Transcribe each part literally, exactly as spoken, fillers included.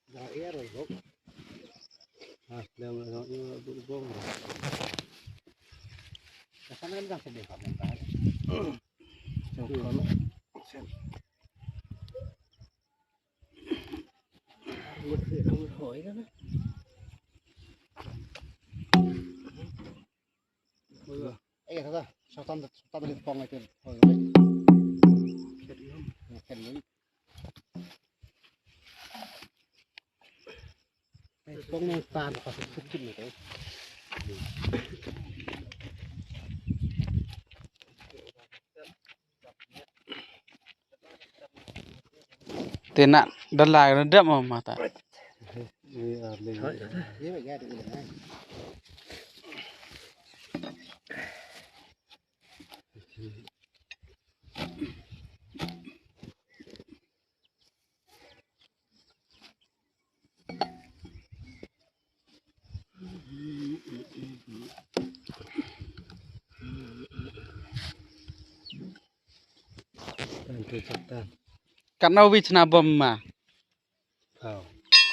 Te na da la na dep mo mata. Katno wi chna bom ma? Phaw.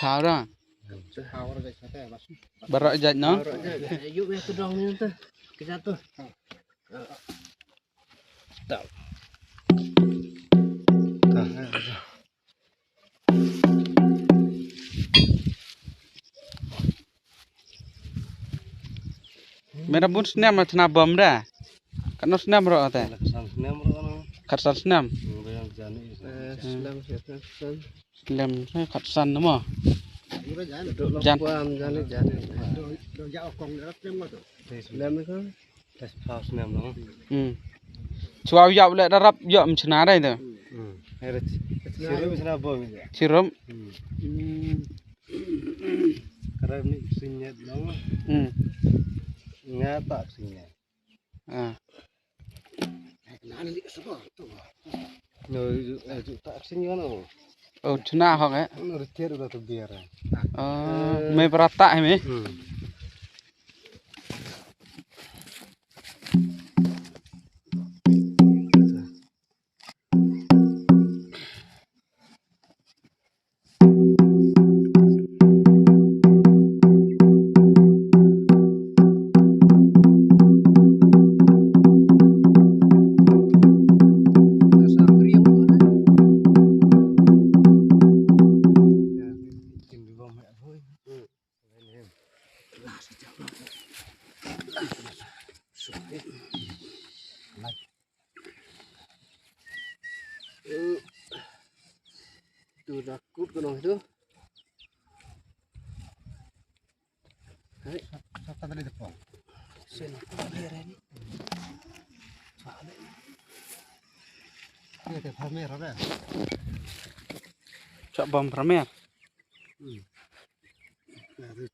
Phaw da. Baroh jait no? Me da bun snem la chna bom da. Katno snem roh te? Khatsan snem roh no. Khatsan snem. Hmm, ba jan ni. Eh, snem, snem, snem. Snem, eh, khatsan mo. Jan. Kwan, jan ni, jan ni. Snem ko. Phaw snem no. Hmm. Chwa ïap le da rap ïap chna dei te. Hmm. Chirum chna bom. Chirum. Hmm. Hmm. Kara ni sinyet no. Hmm. Nga ta sinyet. Ah. No, ju ta sinyet no. Oh, chna hok eh. No, retier udah tu biar. Oh, me berata eh me. Hmm. Tu da kut kono tu. Hai, sa ta dali depan. Sen ko lere ni. Ni te farmer ada. Chak bom farmer. Hmm. Nah, tu.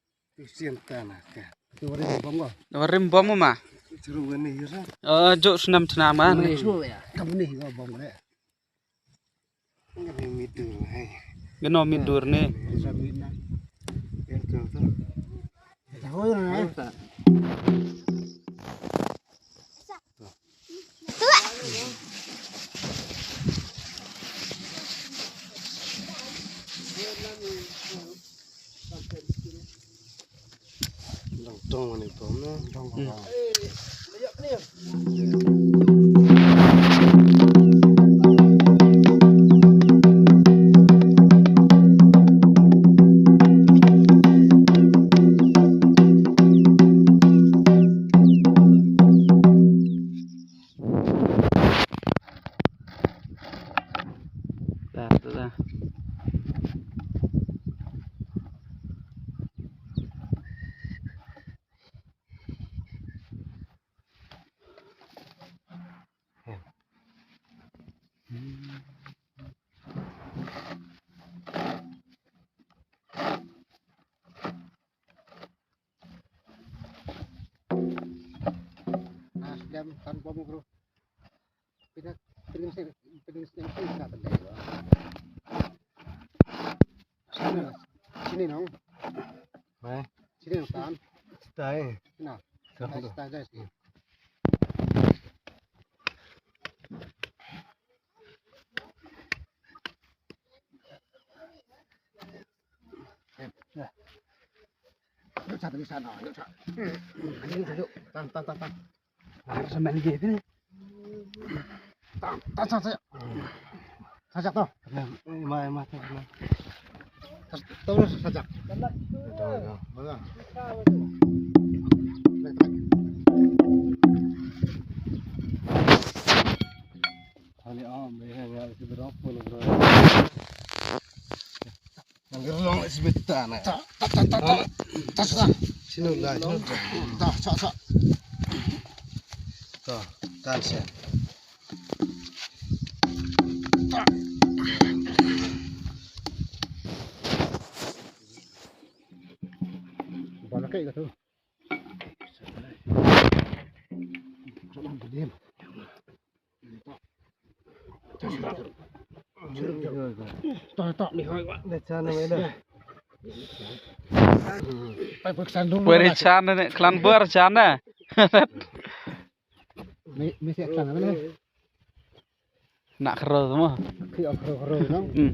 Sian tana ka. Tu warim bom ko. Warim bom ma. Churu wani yura. Eh, juk snam tna ma. Ni su ya. Kam ni ko bom re. Ngani midur hai. Gano midur ni. Sa mitna. Ya tu tu. Tahu na. Dang tong ni bom na. Dang. Hmm. Da, da, da. Ah, sdang tan bom bro. Pina, pina sdang, pina sdang sdang sdang sdang. Sini, sini nong. Mai. Sini nong tan. Stai. Sini. Stai, stai, stai. Sa, sa, sa, sa. Tan, tan, tan, tan. Ar sa man ge ni. Tan, tan, sa, sa. Sa, sa, to. Ma, ma, to, ma. Sa, to, sa, sa. Wala. Ani am, ya, ya, si berapa lo, bro? Nang gerong si beta na. Ta, ta, ta, ta, ta. Ta, ta. Sino la, sino la. Ta, sa, sa. Ta, ta, sa. Ta. Bala kai ka tu. Sa lang dia. Pwede chan ne, klan ber chan ne. Nak kero tu mah. Hmm.